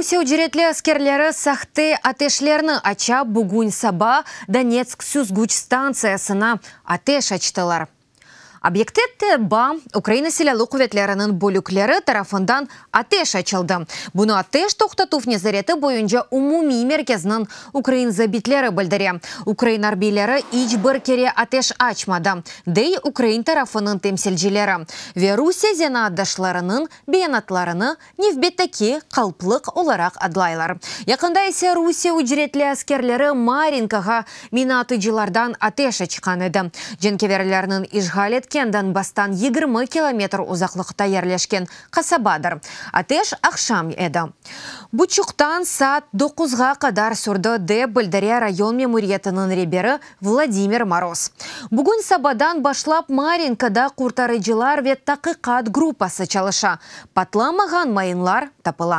Rusiye ücretli askerleri sahte ateşlerni aça, bugün saba Donetsk süzgüç stantsiyasına ateş açtılar. Obyektte taba Ukraina Silâlı quvetleriniñ bölükleri tarafından ateş açıldı. Bunı ateş toqtatuv nezareti boyunca umumiy merkezniñ ukrain zabitleri bildire. Ukrain arbiyleri iç bir kere ateş açmadı, dey ukrain tarafınıñ temsilcileri ve Rusiye zenaatdaşlarınıñ beyanatlarını nevbetteki qalplıq olaraq adlaylar. Yaqında ise Rusiye ücretli askerleri Marinkağa minaatıcılardan ateş açqan edi. Cenkâverlerniñ işğal etken Donbasstan 20 kilometr uzaqlıqta yerleşken qasabadır. Ateş aqşam edi. Buçuqtan saat 9-ğa qadar sürdi, dep bildire rayon memuriyetiniñ reberi Vladimir Moroz. Bugün sabadan başlap Marinkada qurtarıcılar ve taqiqat gruppası çalışa. Patlamağan mayınlar tapıla.